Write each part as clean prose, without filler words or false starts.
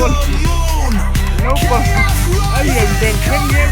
ball naupang a lian ber thleng hian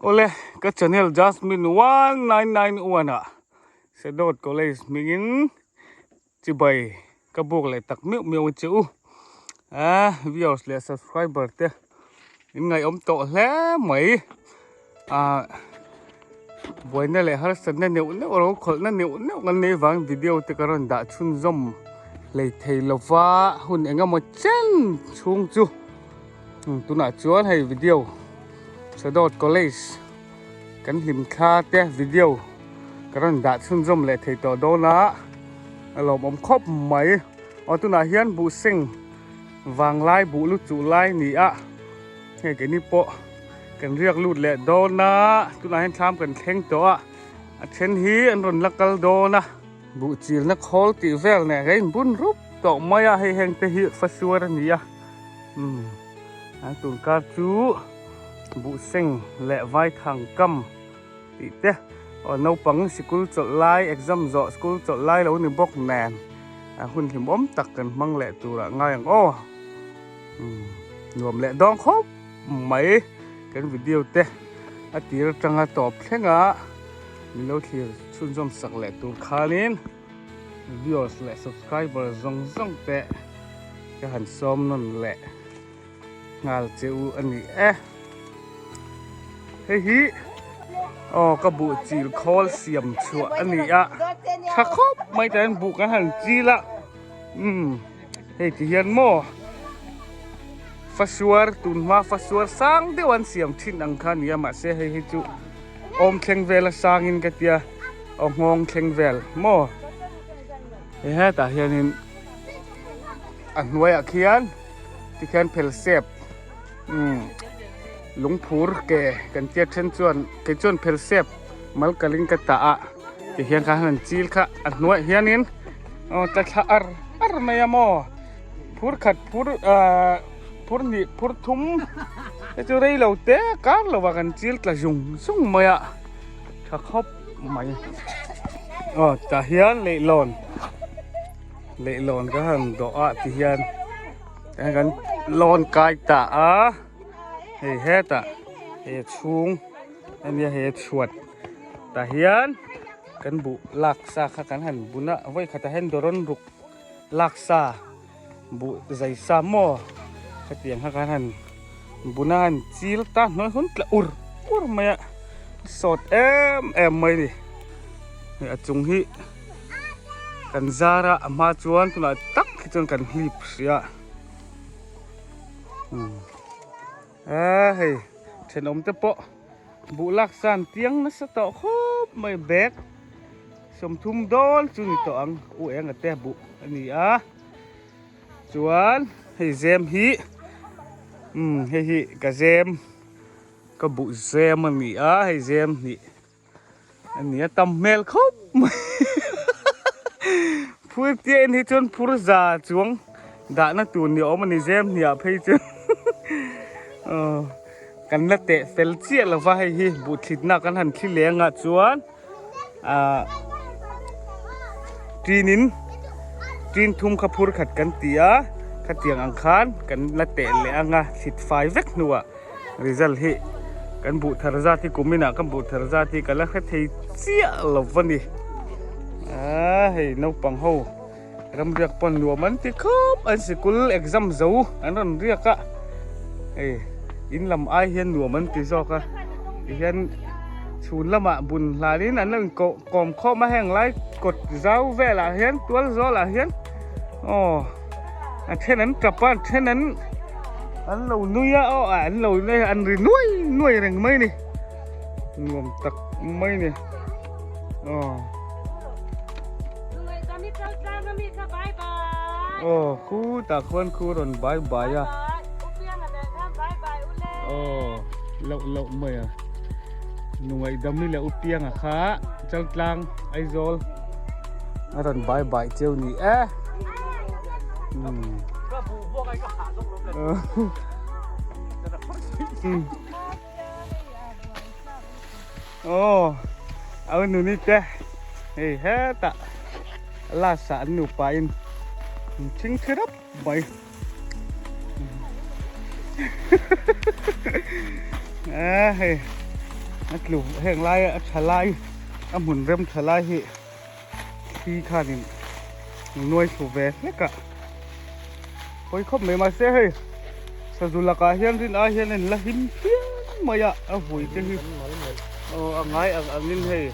Awle ka channel Jasmine 1991 ah Sedawt College hmingin chibai ka buk leh tak meuh meuh a che u a viewers leh subscriber te in ngaihawm tawh hle mai ah buaina leh harsatna neuh neuh ro khawlhna neuh neuh kan nei vang video te ka rawn dah chhunzawm hleithei lova hun engemaw chen chhung chu tunah chuan hei video Sadawt College kan hlim thla te video ka rawn dah chhunzawm leh thei tawh dawn a a lawmawm khawp mai aw tunah hian buh seng vanglai buh lu chuh lai a ni a hei keini pawh kan riak lut leh dawn a tunah hian thlam kan thleng tawh a a then hi an rawn la kal dawn a buh chilna khawl tih vel nen a inbun rup tawh mai a hei heng te hi fasuar a ni a umm an tunkar chu buh seng leh vaithang kam tih te aw naupang sikul chawlh lai exam zawh school chawlh lai lo ni bawk nen a hun hlimawm tak kan hmang leh turah ngai ang aw umm nuam leh dawng khawp mai kan video te a tir atanga tawp thleng a min lo thlir chhunzawm sak leh tur khanin viewers leh subscriber zawng zawng te ka han sawm nawn leh. Nghal che u a ni e. Hei hi aw ka buh chil khawl siam chhuah a ni a tha khawp mai tah hian buh kan han chil a umm hei ti hian maw fasuar tun hma fasuar sang deuh an siam thin ang kha a ni a mahse hei hi chu awm thleng vel a sangin ka tia aw nghawng thleng vel maw hei hetah hianin a hnuaiah khian. Tikhian phel sep umm lungphur ke kan tia then chuan kei chuan phel sep mal kalin ka tah a tihian kha han chil kha a hnuaiah hianin aw tla thla ar ar mai a maw phur khat phur ahh phur hnih phur thum te chu rei lo te kar lo ah kan chil tla zung zung mai a tha khawp mai aw tah hian leihlawn. Leihlawn ka han dawh ah ti hian kan lawn kai ta a hei hetah he chhung. Ania hei a chhuat tah hian kan buh lak sa kha kan han bun a vawi khatah hian dawrawn ruk lak sa buh zai sa maw hetiang kha kan han bun a han chil ta hnuai hun tla ur ur mai a sawt em em mai a ni hei a chung hi kan zar a a hma chuan tunah tak hi chuan kan hlip hrih a Aaa hei thenawm te pawh buh lak san tiang nasa tawh khawp mai bag 30 dawl chu ni tawh ang u enga te buh a ni a chuan hei zem hi umm hei hi ka zem ka buh zem a ni a hei zem hnih a ni a tam hmel khawp mai phur tia en hi chuan phur za chuang dahna tur ni awm a ni zem hniah phei chuan aw kan la teh fel chiah lo va hei hi buh thlitna kan han thli leng ah chuan ah tin in tin thum kha phur khat kan ti a khatiang ang khan kan la teh leh ang a thlit fai vek hnuah. Result hi kan buh thar zat hi kum inah kan buh thar zat hi ka la hre thei chiah lo va ni. Aaa hei naupang ho ram riak pawn nuam an ti khawp an sikul exam zo an rawn riak a hei in lam ai hian nuam an ti zawk a tihian chhun lamah bun hlanin an lo inkoh kawm khawm a heng lai kawt zau velah hian tual zawlah hian aw. A then an tap a, a then an an lo nui a, aw an lo nui a, an ri nuai nuai reng mai a ni, nuam tak mai a ni, aw. Aw khutah khuan khu rawn bai bai a, aw loh loh mai a, Nungaihdami leh Upianga kha Chaltlang Aizawl. A rawn bai bai cheu ni e. Oh, au nuni te. Hei hetah last ah an nupa in thing thi rap mai. A hei a tlu heng lai a tha lai a hmun rem tha lai hi Thli khanin nuai thlu ve hlek a, pawi khawp mai mahse hei sazu lakah hian rin ai hian a inla him phian mai a, a vui te hi aw a ngai ang angin hei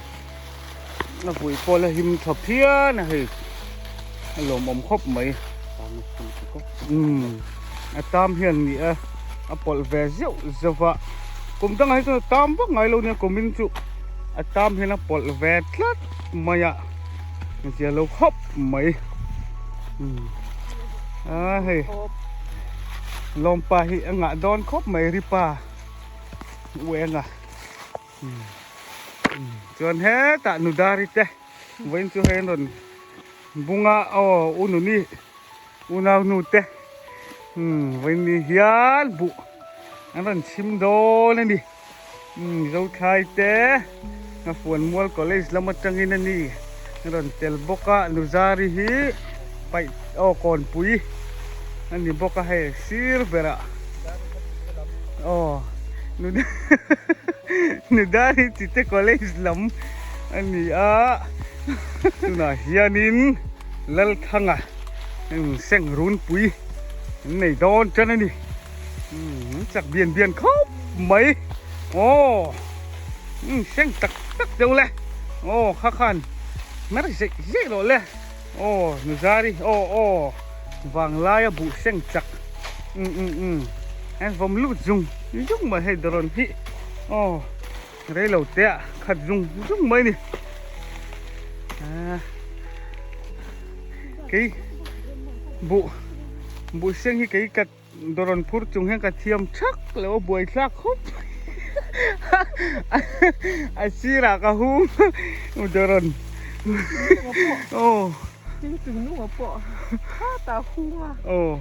a vui pawh la him tha phian a hei a lawmawm khawp mai umm a tam hian ni a a pawlh ve zeuh zeuh va kum dangah hi chuan a tam vak ngai lo nia kumin chu a tam hian a pawlh ve tlat mai a zia lo khawp mai a hei lawmpa hi a ngah dawn khawp mai ripa uenga chuan hetah nudari te vawiin chu hei an rawn bunga aw u nuni Unaunu te vawiin ni hian buh an rawn chhim dawn a ni. Zothlai te Nghafuanmual College lam atangin a ni an rawn tel bawk a, Nuzari hi paih aw kawnpui a ni bawk a hei sir berah aw Nudari Chite College lam a ni a, tunah hianin. Lalthanga seng runpui an nei dawn tan a ni chak bian bian khawp mai aw seng tak tak deuh le aw kha khan hmer zeih zeih loh le aw nuzari aw aw vanglai a buh seng chak um um um an vawm lut zung zung mai hei dawrawn hi aw. Reilo te ah khat zung zung mai ni. Kei buh buh seng hi kei ka dawrawn phur chung hian ka thiam thak lo a buai thlak khawp a sirah ka hung dawrawn aw. Thingtui nunga pawh khatah a hung a. Aw.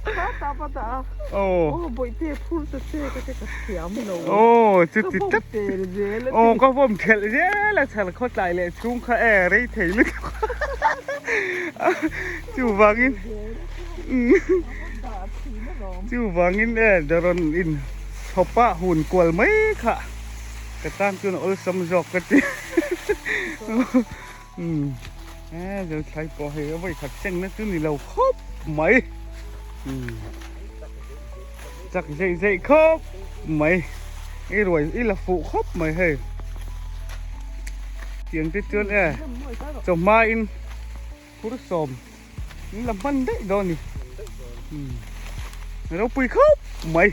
Khatah va dah a. Aw. Aw bawihte phur ta che ka te ka thiam lo. Aw chuti tak. Ka vawm tel zel a ti. Aw ka vawm thelh zel a chhal khaw tlai leh chhung kha e rei thei lutuk. Chuvangin chuvangin e dawrawn in. chhawpa hun kual mai kha ka tan chuan a awlsam zawk ka ti. Umm e zothlai pawh hei a vawikhat sengna chu ni lo khawp mai. Umm chak zeih zeih khawp mai i ruai i la fuh khawp mai hei. Tiang te chuan e chawhma in phur sawm in la hman daih dawn ni. Umm ropui khawp mai.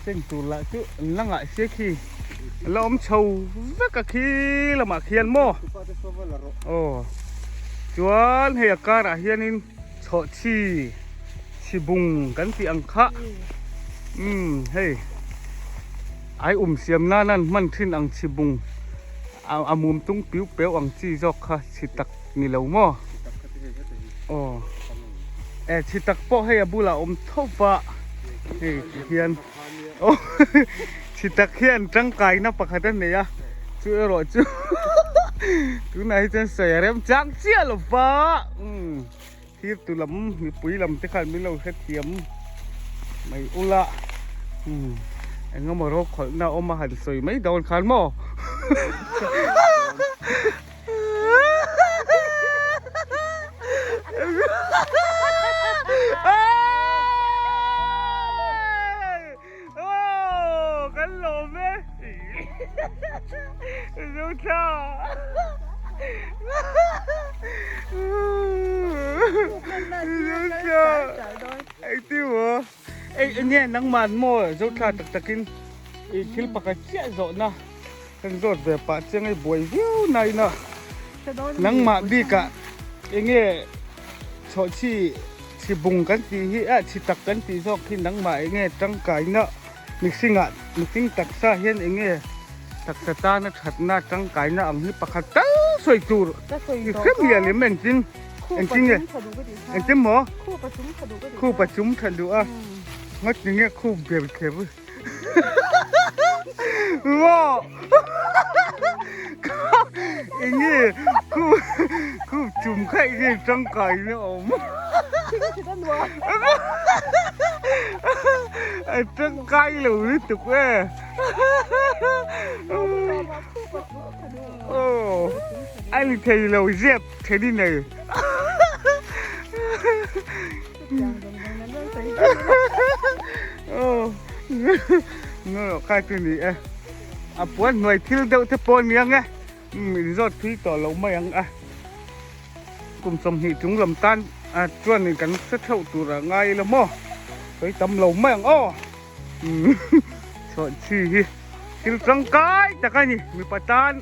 Seng tur lah chu an la ngah sia khi a la awm chho vek a khi lamah khian maw aw chuan hei a karah hianin chhawhchhi chhibung kan tih ang kha umm hei ai um siam nan an hman thin ang chhibung a mum tung piu peu ang chi zawk kha chhi tak ni lo maw aw e chhi tak pawh hei a bulah awm tho va hei ti hian aw chhi tak hian tangkaina pakhat a nei a chu erawh chu tunah hi chuan sawi a rem chang chiah lo va umm thir tu lam mipui lam te khan min lo hrethiam mai ula umm eng emaw rawk khawlhna awm a han sawi mai dawn khan maw. Kan lawm e Zothla Zothla Engtin maw Eng enge nangman maw Zothla tak takin i thil pakhat chiah zawhna Kan zawt ve pah chiang ei buai viau nain a, nangmah bikah enge chhawhchhi chhi bung kan tih hi ah chhi tak kan tih zawk hi nangmah enge tangkaina mihringah mihring taksa hian enge taksa tana thatna tangkaina ang hi pakhat tal sawi tur i hre mial em engtin engtin nge engtin maw khup a chum tha duh a ngawt tinge khup ber kher. Wow! Enge khu khu chum kha enge tangkai na awm. A tangkai lo lutuk e. Oh, ani thei lo zep thei ni nei. Kai chu ni e a puan hnuai thil deuh te pawh ania nge in zawt thui tawh lo mai ang a kum 20 chung lam tan a chuan in kan hre theuh tur a ngai ila maw sawi tam lo mai ang aw chhawhchhi hi thil tangkai tak a ni mipa tan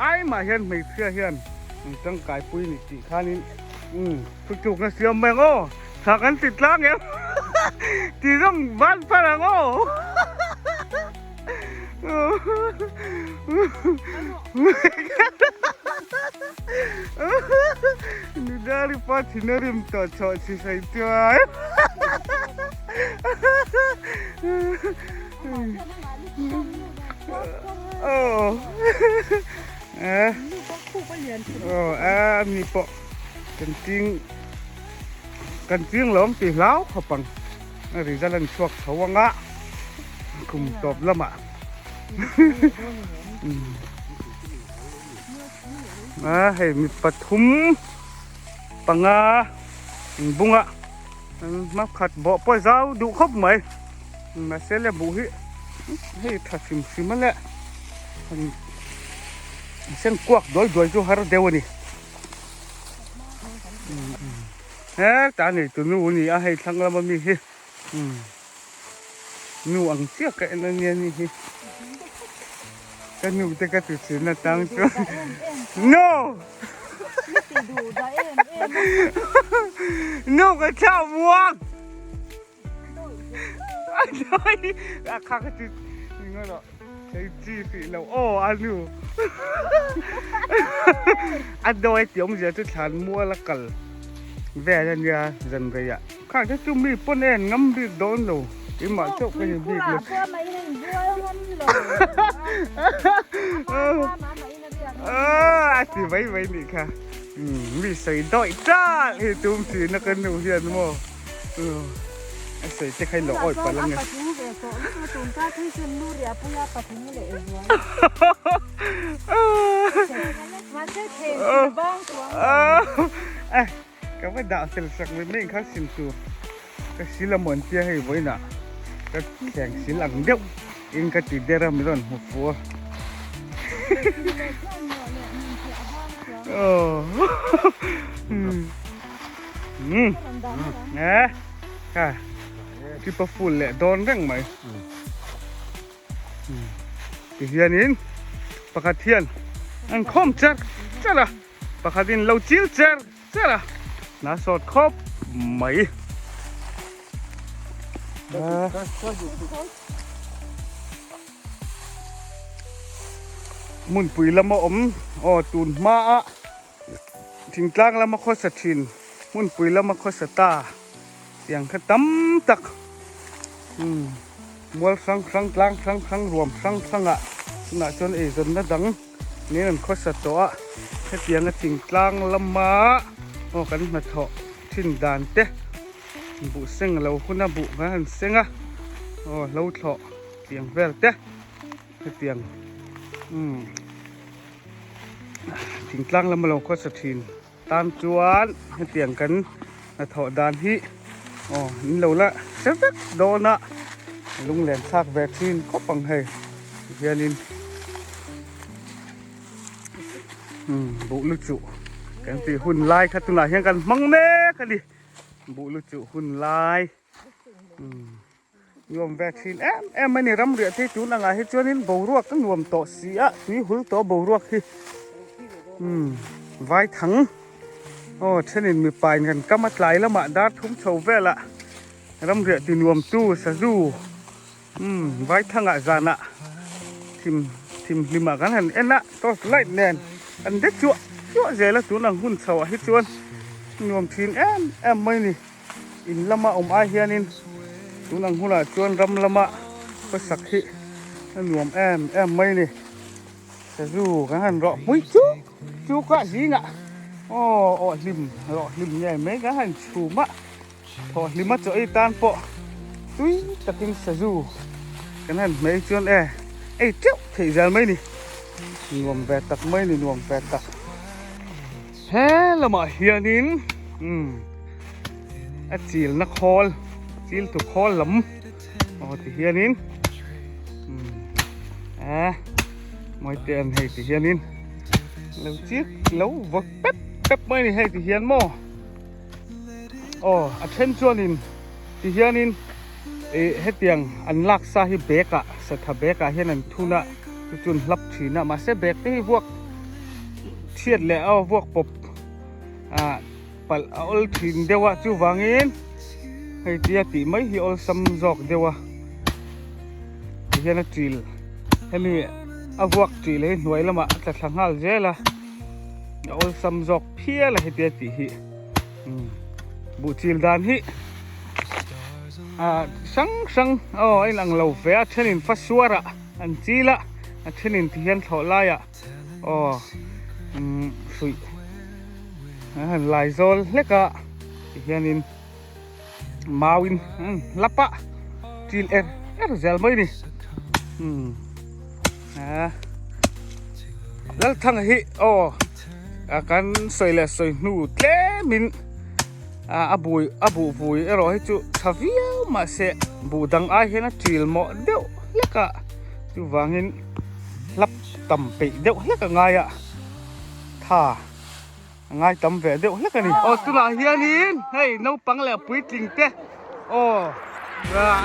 ai mah hian hmeichhia hian an tangkai pui ni tih khanin umm thutlukna siam mai ang aw thla kan ti tlang em ti zawng van phar ang aw Nidari pa thinarim tawh chhawhchhi sawi chuan. Aw eh aw a mi pawh kan ching kan ching lo ang tih hlau khawp ang a result an chhuak chho ang a kum tawp lamah a hei mi pathum panga inbunga. Hma khat bawh pawh zau duh khawp mai mahse le buh hi hei tha hrim hrim a le sen kuak duai duai chu har deuh a ni he ta nei tu nu a ni a hei thlang lama mi hi nu ang chiah ka en ania ni hi ka nu te ka ti thin atang chuan no. Nu ka thlah muang. A kha ka chu ngo lo. Sei chi fi lo o a nu. A doi tiom zia chu thlan mual a kal vel ania zan rei ah. Kha te chu mi pawn en ngam bik dawn lo. Keimah chauh ka ni bik lo. A ti mai mai nih kha. Mi sawi dawih tal hi tum thin a ka nu hian maw a sawi te kha in lo awih palh ange. Ka va dah fel sak mai mai kha sim tur ka sil a mawn tia hei vawiinah ka thleng sil ang deuh in ka ti der a mi rawn hmu fu a aw tripa full leh dawn reng mai tihianin pakhat hian an khawm char char a. Pakhatin lo chil cher cher a, hna sawt khawp mai. Hmunpui lama awm aw tun hmaa thingtlang lama khawsa thin hmunpui lama khawsa ta tiang kha tam tak mual hrang hrang tlang hrang hrang ruam hrang hrangah tunah chuan eizawnna dang. Nen an khawsa tawh a, hetianga thingtlang lama aw kan hnathawh thin dan te buh seng lo hun a buh kan han seng a aw hlo thlawh tiang vel te hetiang umm thingtlang lama lo khawsa thin tan chuan hetiang kan hnathawh dan hi aw in lo la hre vek dawn a lunglen thlak ve thin khawp ang hei hianin umm buh lu chuh kan tih hun lai kha tunah hian kan hmang mek a ni buh lu chuh hun lai umm nuam ve thin em em a ni ram riah te tun angah hi chuanin boruak a nuam tawh si a tui hul tawh boruak hi umm vai thang aw thenin mipa in kan kam a tlai lamah dar thum chho velah ram riah ti nuam tu sazu umm vai thangah zanah thim thim hlimah kan han en a torch light nen an de chuah chuah zel a tun ang hun chho ah hi chuan nuam thin em em mai a ni. In lama awm ai hianin tun ang hunah chuan ram lama khawsak hi a nuam em em mai a ni. Sazu kan han rawh hmui chuk chuk a zingah aw awh hlim rawh hlim ngei mai kan han chhum a thawh hlima chaw ei tan pawh tui takin sazu kan han hmei chuan e ei teuh theih zel mai a ni. Nuam ve tak mai a ni nuam ve tak. He lamah hianin umm a chilna khawl chil tu khawl lam aw ti hianin umm eh mawi te an hei ti hianin lo chik lo vawt pep pep mai a ni hei ti hian maw aw a then chuanin ti hianin ih hetiang an lak sa hi bag ah satha bag ah hian an thun a chu chu an hlap thin a mahse bag te hi vuak chhiat leh a vuak pawp ah palh a awl thin deuh a chuvangin hei tia tih mai hi awlsam zawk deuh a ti hian a til hemi a vuak tih leh hi hnuai lamah a tla thla nghal zel a a awlsam zawk phial a hetia tih hi buh chil dan hi ah hrang hrang aw a inang lo ve a thenin fasuarah an chil a a thenin ti hian thlawh laiah. Aw umm hruih an han lai zawl hlek a tihianin mauin an hlap a til er er zel mai a ni umm a Lalthanga hi aw a kan sawi leh sawi hnu tlemin a bui a buh vui erawh hi chu tha viau mahse buh dang ai hian a til mawh deuh hlek a chuvangin. Hlap tam peih deuh hlek a ngai a, tha a ngai tam ve deuh hlek a ni. Aw tunah hianin hei naupang leh puitling te aw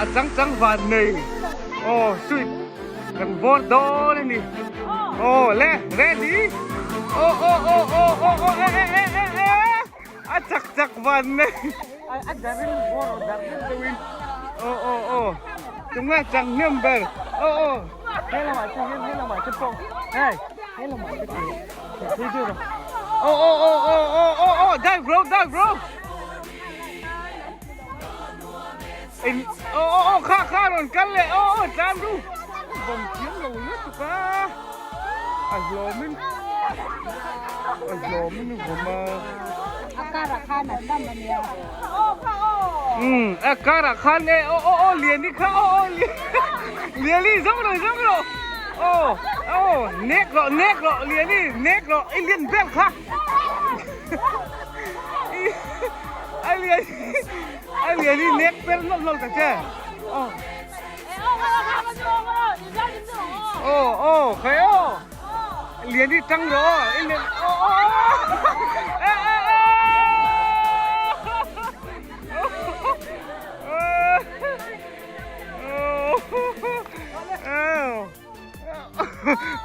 a chang chang van nei aw sweet kan bawr dawn a ni. Aw le ready aw aw aw aw aw aw e e e e e a chak chak van nei a daril bawr daril deuhin aw aw aw tunge chang hnem ber aw aw. He lamah chu hian he lamah chu pawh hei he lamah chu thei deuh rawh oh oh oh oh oh oh oh dive bro dive bro in oh oh oh kha kha rawn kal leh oh oh tlan ru bawm thiam lo lutuk a a hlawmin. A hlawm in vawm a. A karah khan an tam a nia. Umm a karah khan e aw aw aw Liani kha aw aw Liani zawng rawh zawng rawh aw aw nek rawh nek rawh Liani nek rawh i lian ber kha a Liani a Liani nek per nawlh nawlh ta che aw aw aw khai aw. Lian hi tang rawh aw i lian aw aw aw e e e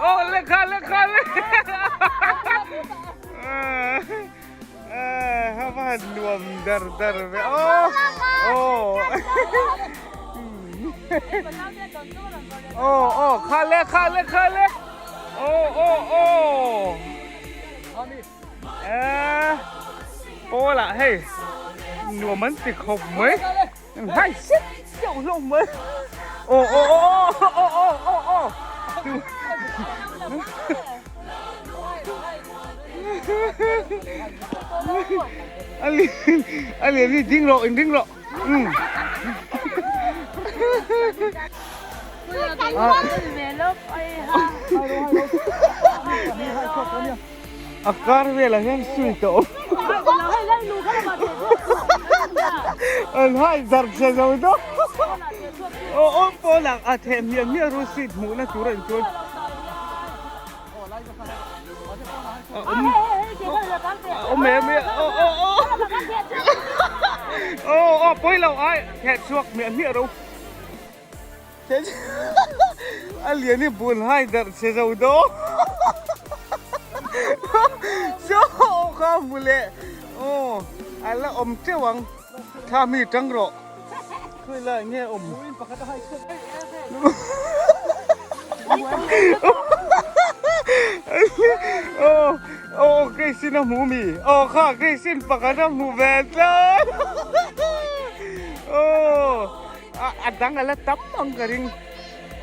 aw lekha lekha le ha va nuam dar dar ve aw aw Aw aw kha le kha le kha le aw aw aw eh pawl ah hei nuam an ti khawp mai hai sep seuh hlawm mai aw aw aw aw aw aw aw a lian hi ding rawh in ding rawh. A kar velah hian sui ta awm. An hai zarh chhe zo dawn. Aw aw pawnah a theh hmiah hmiah ru seat hmuhna tur a inchuan. Awm em e aw aw aw aw aw pawi lo ai theh chhuak hmiah hmiah ro a lian hi bun hai darh chhe zo dawn chaw kha hmu leh aw a la awm teuh ang thla mi tang rawh. Khawi lai nge awm? Aw aw Grace-in a hmu mi? Aw kha Grace-in pakhat a hmu ve tlat. Aw a dang a la tam ang ka ring.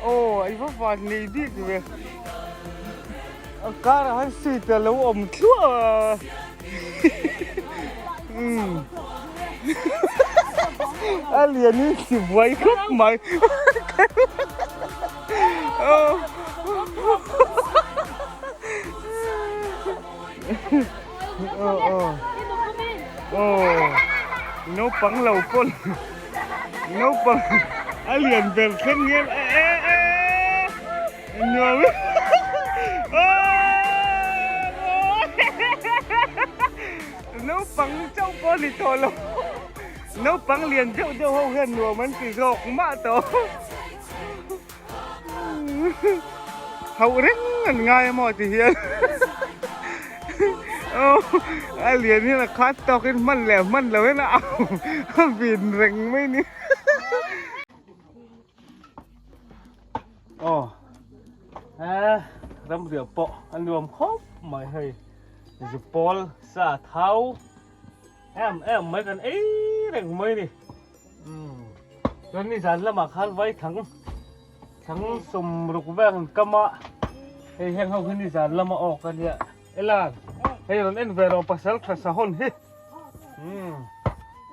Aw i va van nei bik ve. A karah han seat a lo awm thluah a. Umm a lian in si buai khawp mai aw aw aw naupang lo pawn naupang a lian ber thleng hian e e nuam Naupang chauh pawh a ni tawh lo. Naupang lian deuh deuh ho hian nuam an ti zawk mah tawh. Hauh reng an ngai a maw ti hian. Aw a lian hian a khat tawkin hman leh hman lo hian a au a vin reng mai ni. Aw eh ramriah pawh a nuam khawp mai hei zupawl sa thau em em mai kan ei reng mai ni umm chuan nizan lamah khan vai thang thang sawmruk vel an kam a hei heng ho hi nizan lama awk a nia Elan hei rawn en ve rawh pasal tha sahawn hi umm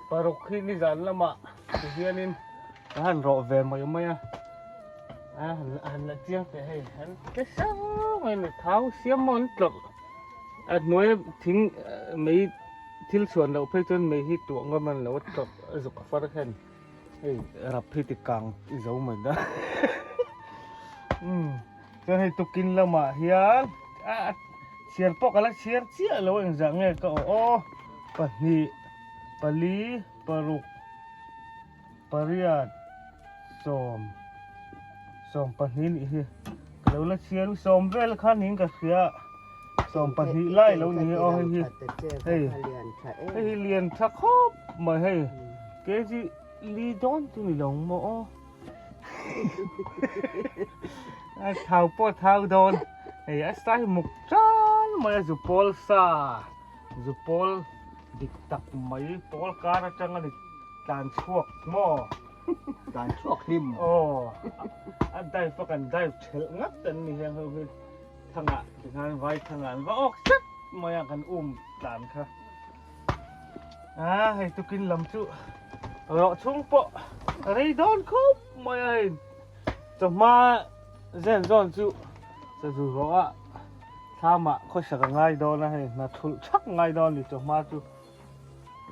paruk hi nizan lamah tihianin. Ka han rawh ve mai mai a, a han la chiang teh hei an tle sang mai ni thau siam maw an tlawrh a hnuai thing mei thil chhuan loh phei chuan mei hi tuah ngam an lo tlawrh a zuk far hian hei rap hi ti kang zo mai da umm chuan hei tukin lamah hian a chhiar pawh ka la chhiar chiah lo engzah nge ka aw aw pahnih pali paruk. Pariat sawm 12 nih hi ka lo la chhiar sawm vel kha niin ka hria 12 lai lo ni aw hei hi hei hei hi lian tha khawp mai hei kg li dawn chu ni lo maw aw a thau pawh thau dawn hei a sai muk tan mai a zu pawl sa zu pawl Dik tak mai pawl kar atang a ni tlan chhuak maw? Tlan chhuak hlim. Aw, a dive a kan dive thelh ngat an ni heng ho hi thangah Tikhan vai thangah an va awk sek mai a kan um tlan kha. A hei tukin lam chu rawh chhung pawh rei dawn khawp mai a hei chawhma zen zawn chu sazu rawh a thlamah khawsak a ngai dawn a hei hna thulh thak ngai dawn ni chawhma chu.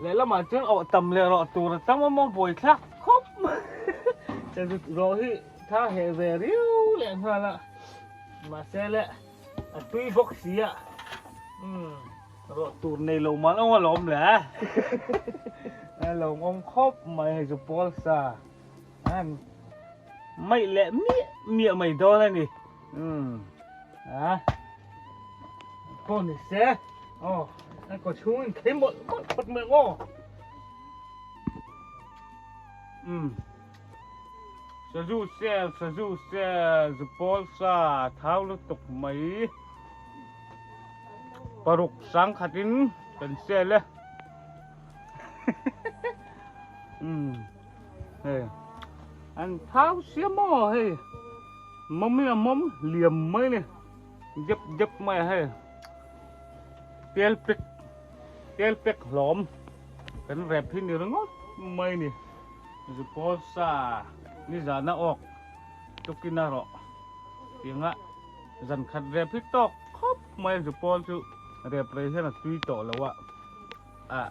Lehlamah chuan awh tam leh rawh tur a tam a maw buaithlak khawp mai sazu rawh hi tha heh ve riau leh nghal a mahse le a tui bawk si a umm rawh tur nei lo man awm alawm le a lawmawm khawp mai hei chu pawl sa an maih leh miah miah mai dawn a ni umm a pawh ni se aw a kaw chhung in khei mawlh mawlh phawt mai ang aw umm sazu sel sazu sel zu pawl sa thau lutuk mai paruk sangkhat in kan sel e umm hei an thau sia maw hei mawm in a mawm liam mai a ni dep dep mai a hei tel pek tel pek hlawm kan rep hi ni ringawt mai a ni zupawl sa nizana awk tukin a rawh tianga zan khat rep hi tawk khawp mai a zupawl chu rep rei hian a tui tawh lo a. Ah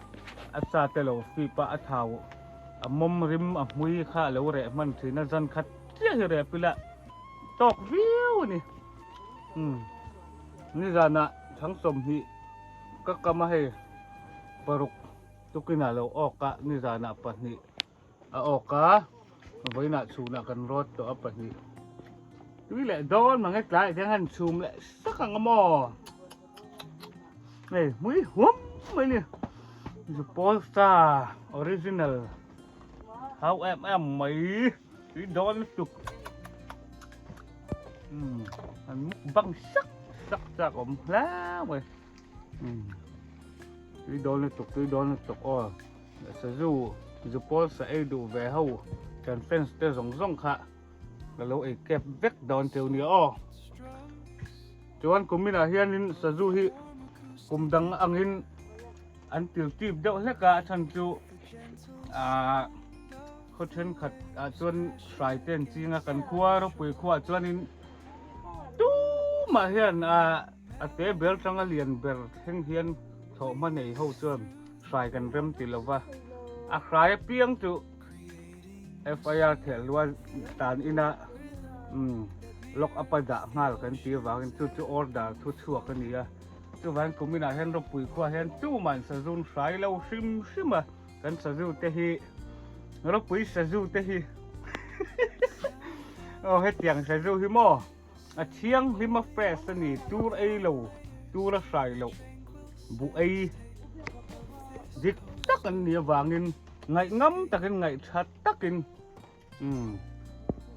a sa te lo fip a a thau a mawm rim a hmui kha a lo reh hman thin a zan khat chiah hi rep ila tawk viau a ni umm nizanah chhang sawmhnih ka kam a hei paruk tukin ah lo awk a nizanah pahnih a awk a vawiinah chhunah kan rawt tawh a pahnih tui leh dawn mange tlaiah hian han chhum leh sak ang a maw. Hei hmui huam mai ni Zupawl star original hau em em mai tui dawn lutuk umm an mukbang sak sak chak awm hle mai umm tui dawn lutuk tui dawn lutuk aw sazu Zupawl sa ei duh ve ho kan fans te zawng zawng kha ka lo ei kep vek dawn cheu nia aw. Chuan kuminah hianin sazu hi kum dang angin an til tip deuh hlek a, a chhan chu aah khaw thenkhat ah chuan hrai te an ching a, kan khua ropui khuaah chuanin tumah hian aah a te ber tanga lian ber thleng hian thlawhhma nei ho chuan hrai kan rem ti lo va, a hrai apiang chu. FIR theh luan tan ina umm lock up a dah nghal kan tih avangin chu chu order thu chhuak a ni a, chuvangin kum inah hian ropui khuaah hian tuman sazun hrai lo hrim hrim a, kan sazu te hi ropui sazu te hi aw hetiang sazu hi maw a thianghlim a fresh a ni tur ei lo tur a hrai loh buh ei dik tak an nih avangin. Ngaih ngam takin ngaih tha takin umm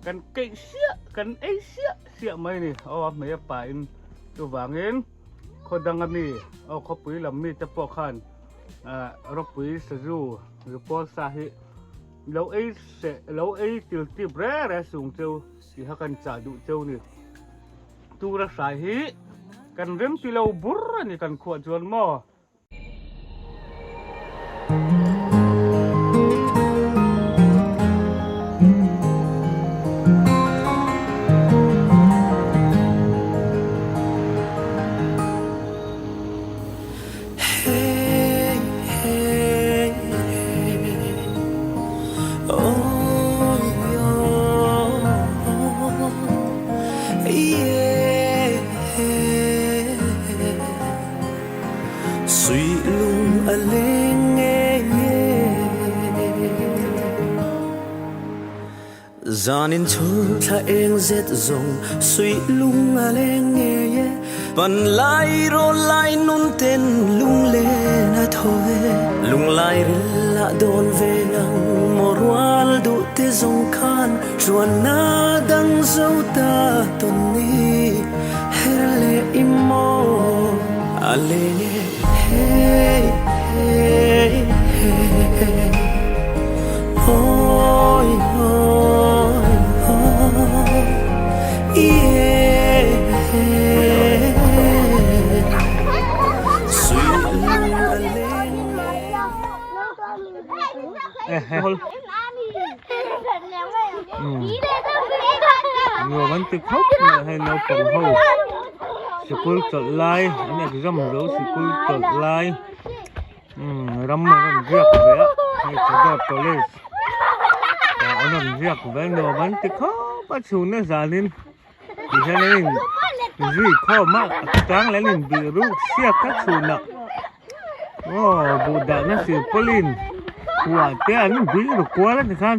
kan keih siah kan ei siah siah mai a ni aw a hmei a pahin chuvangin khaw danga mi aw khawpui lam mi te pawh khan ah ropui sazu zupawl sa hi lo ei seh lo ei til tip re re sung cheu tih kha kan chah duh cheu a ni tura hrai hi kan rem ti lo bur a ni kan khuah chuan maw. Suihlung a leng nge nge Zanin chhur thla eng zet zawng Suihlung a leng nge e Pan lai rawl lai nun ten lunglen a tho e Lunglai ril ah dawn ve ang maw rual duh te zawng khan Chuanna dang zo ta tawn ni her leh i maw a leng e hey hey hey Awi awi awi yeah. Nuam an ti khawp mai a hei naupang ho sikul chawlh lai an exam zo sikul chawlh lai umm ram an rawn riak ve a hei Sadawt college ah an rawn riak ve a nuam an ti khawp a chhunna zanin ti hian an in zui khawm a a chang leh an in bih ruk siak a chhunah aw buh dahna silpauline khuah te an bih ruk kual a tikhan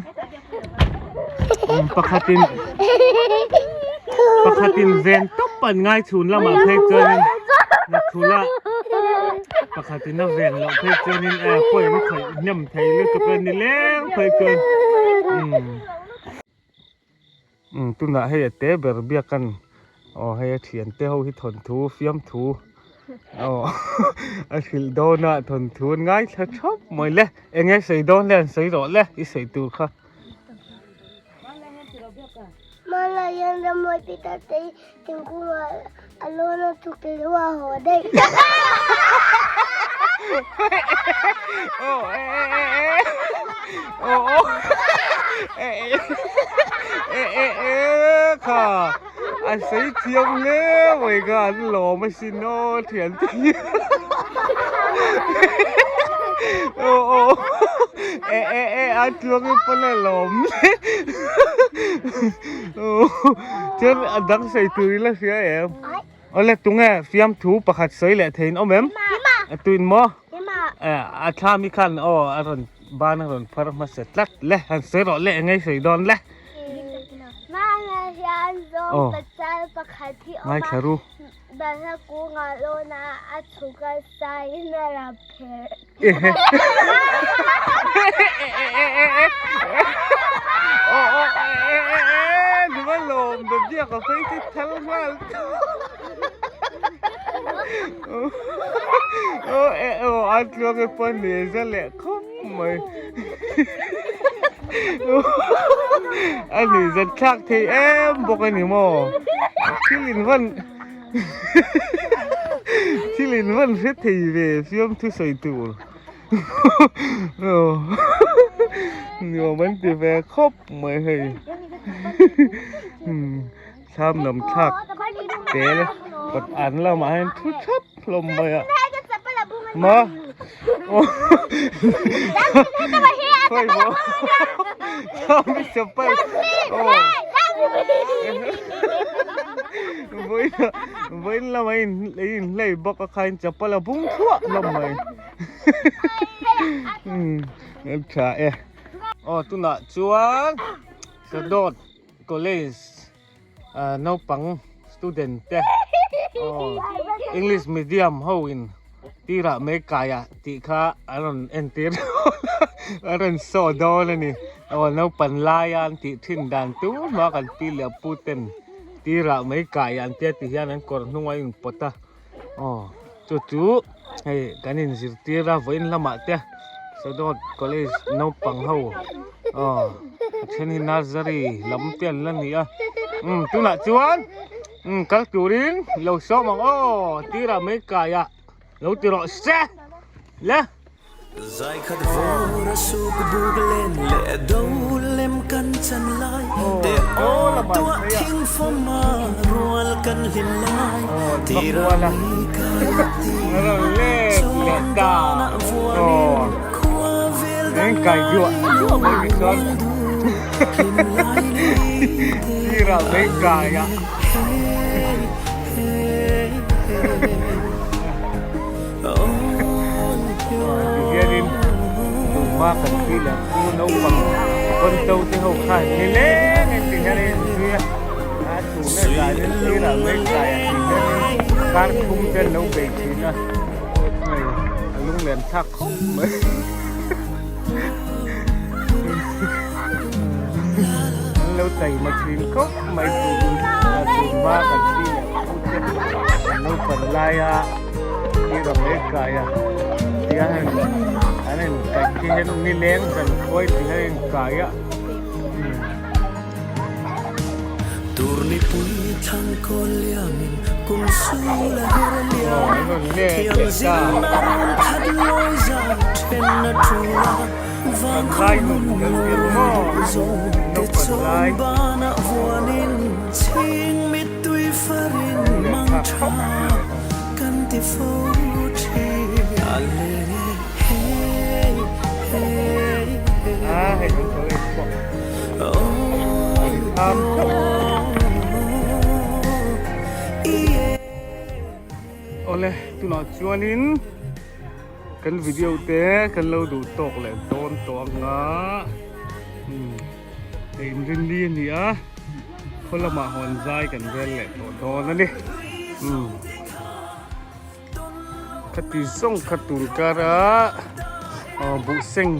pakhatin pakhatin ven tawp an ngai chhun lamah phei chuanin thula pakhatin a ven loh phei chuanin pawi an khawih hnem thei lutuk a ni leng phei chuan umm. Umm tunah hei a te ber biak an aw hei a thian te ho hi thawnthu fiamthu aw a hrilh dawn a thawnthu an ngaithla thap mai le eng nge sawi dawn le an sawi rawh le i sawi tur kha. Malayan rammawi Peter te hi thingkung ah a lawn a chuk te chu a haw daih. Aw e e e e aw aw e e e e e kha a sawi thiam hle mai kha an lawm asin aw thian te hi aw aw e e e a tluang in pawn a lawm hle chuan a dang sawi tur ila hria em. Awle tunge fiamthu pakhat sawi leh theiin awm em? A tuin maw? A thla mi khan aw a rawn ban a rawn phar hmasa tlat le han sawi rawh le engei sawi dawn le. Hmanah hian zawng pasal pakhat hi awm a. Ngaithla ru. Balhla kungah lawn a a chhuk a saiin a rap pherh. Thil in van hre thei ve fiam thu sawi tur nuam an ti ve khawp mai hei thlam lam thlak tel kawt an lamah hian thu thap hlawm mai a maw khawi maw chapal aw. Vawiin vawiin lamah a in inhlei bawk a khain chapal a bung thluah hlawm mai umm a tha e aw tunah chuan Sadawt college ah naupang student te aw english medium ho in tirah mai kai ah tih kha an rawn entir a rawn saw dawn a ni aw naupan laia an tih thin dan tur hma kan pi leh pu ten tirah mai kai ah an tia ti hian an kawr hnung a inpawt a aw chu chu hei kan inzirtir a vawiin lamah te Sadawt college naupang ho aw a then hi nursery lam te an la ni a umm tunah chuan umm kal turin lo sawm ang aw tirah mai kai ah lo ti rawh se le. Zai khat vawr a suk buk len leh do lem kan chan lai te aw tuah thing fawm a rual kan hlim lai tira mai kai ti chuan danah vuanin khua vel dang lai lung du hlim lai ni te an hey hey hey. Tihianin tumah kan tih leh pu naupang pawnto te ho khan ni leng in tihian a inzui a, a chhun a zanin sirah mai tlaiah tihianin kar thum te an lo bei thin a, hei a lunglen thlak khawp mai. An lo taima thin khawp mai tumah kan tih leh pu te naupang laia. Tira mai kai a tia heng an in kaih te hian nileng zan khawi ti hian a in kai a. Turnipui thlang kawl liamin kum sul a her liam a, Thiam zirna run khat lawi za then a tul a, Vang khaw hmun lo duh zawng te chuan banah vuanin chhing mittui farin mang tha kan ti fo thin a le hey hey hey Awle tunah chuanin kan video te kan lo duh tawk leh dawn tawh anga umm hei inrinni a ni a khaw lamah hawn zai kan rel leh tawh dawn a ni umm khati zawng kha tun kara aw buhseng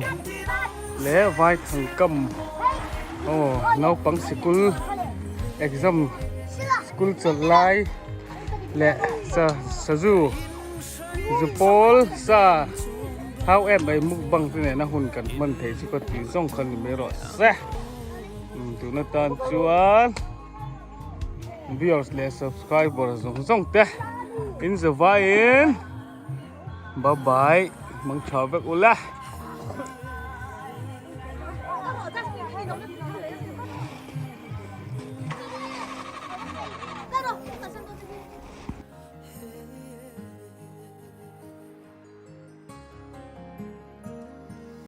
leh vaithang kam aw naupang sikul exam school chawlh lai leh sa sazu zu pawl sa thau em mai mukbang te nena hun kan hman thei chu ka tih zawng kha ni mai rawh se tuna tan chuan. Viewers leh subscriber zawng zawng te in zavaiin bye bye mang tha vek ula.